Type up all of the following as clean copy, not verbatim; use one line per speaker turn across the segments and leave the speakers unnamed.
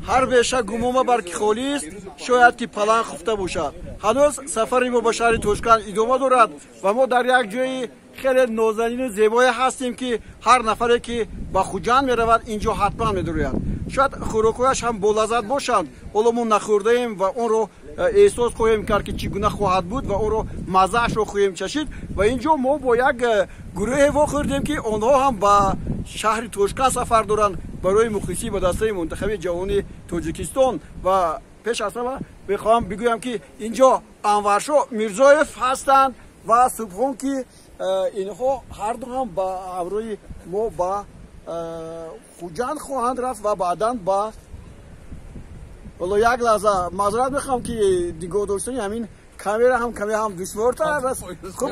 Ҳар беша гумон бар ки холист, шояд ки паланг хуфта бошад. Ҳанӯз сафари мо ба шаҳри Тошканд идома дорад ва мо дар як ҷои хеле нозанину зебое ҳастем, ки ҳар нафаре ки ба Хуҷанд меравад, инҷо ҳатман медарояд. Шояд хӯрокҳояш ҳам болаззат бошанд. Ҳоло мо нахӯрдаем ва онро эҳсос хоҳем кард, ки чӣ гуна хоҳад буд ва онро маззаашро хоҳем чашид. Ва инҷо мо бо як гурӯҳе вохӯрдем, ки онҳо ҳам ба шаҳри Тошканд сафар доранд барои мухлисӣ ба дастаи мунтахаби ҷавони Тоҷикистон. Ва пеш аз ҳама мехоҳам бигӯям, ки инҷо Анваршо Мирзоев ҳастанд ва Субҳон, ки инҳо ҳарду ҳам ба ҳамроҳи мо ба Хуҷанд хоҳанд рафт ва баъдан ба ҳоло як лаҳза маъзарат мехоҳам, ки нигоҳ доштани ҳамин камера ҳам каме ҳам душвортар аст. Хуб,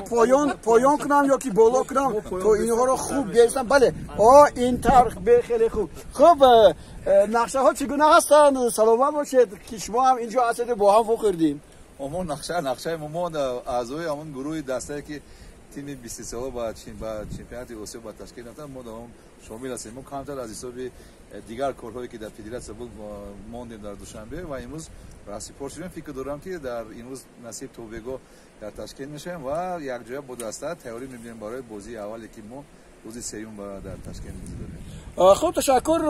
поён кунам ё ки боло кунам, то инҳоро хуб бестам? Бале, о, ин тарх хеле хуб. Хуб, нақшаҳо чӣ гуна ҳастанд? Саломат бошед, ки шумо ҳам инҷо ҳастед, бо ҳам вохӯрдем.
Мо нақшаи мо аъзои ҳамон гурӯҳи дастае, ки тими 23 сола ба чемпионати Осиё ба ташкил рафтанд, мо дар он шомил ҳастем. Мо камтар аз ҳисоби дигар корҳое, ки дар федератсия буд, мондем дар Душанбе ва имрӯз расипор шудем. Фикр дорам, ки дар имрӯз насиб то бего дар Ташкент мешавем ва якҷоя бо даста тайёрӣ мебинем барои бозии аввале, ки мо рӯзи сеюм дар Ташкент бозӣ дорем.
Хуб, ташаккур.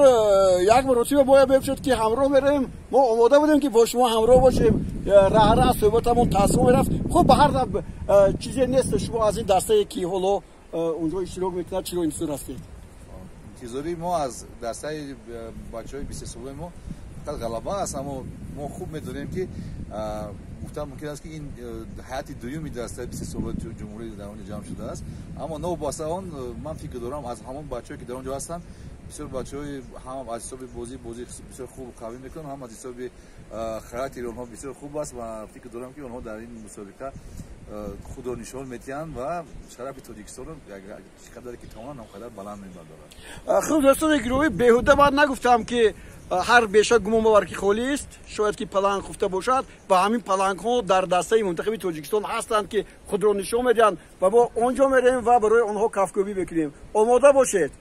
Як маротиба бояд бепшуд, ки ҳамроҳ меравем. Мо омода будем, ки бо шумо ҳамроҳ бошем. Раҳра суҳбатамон таъсир мерафт. Хуб, ба ҳар чизе нест. Шумо аз ин дастае, ки ҳоло унҷо иштирок мекунад, чиро интизор ҳастед?
Интизори мо аз дастаи бачаҳои 23 солаи мо фақат ғалаба аст, аммо мо хуб медонем, ки гуфтан мумкин аст, ки ин ҳайати дуюми дастаи 23 солаи ҷумҳурӣ дар он ҷамъ шудааст. Аммо новобаста он, ман фикр дорам, аз ҳамон бачаҳое, ки дар он ҷо ҳастанд, бисёр бачаҳои ҳам аз ҳисоби бозӣ бисёр хуб қавӣ мекунанд, ҳам аз ҳисоби характери онҳо бисёр хуб аст ва фикр дорам, ки онҳо дар ин мусобиқа худро нишон медиҳанд ва шарафи Тоҷикистонро чӣ қадаре ки тавонанд, он қадар баланд мебардоранд.
Хуб, дӯстони гиромӣ, беҳуда баъд нагуфтам, ки ҳар беша гумон бовар ки холист, шояд ки паланг хуфта бошад. Ва ҳамин палангҳо дар дастаи мунтахаби Тоҷикистон ҳастанд, ки худро нишон медиҳанд ва мо он ҷо меравем ва барои онҳо кафкӯбӣ мекунем. Омода бошед.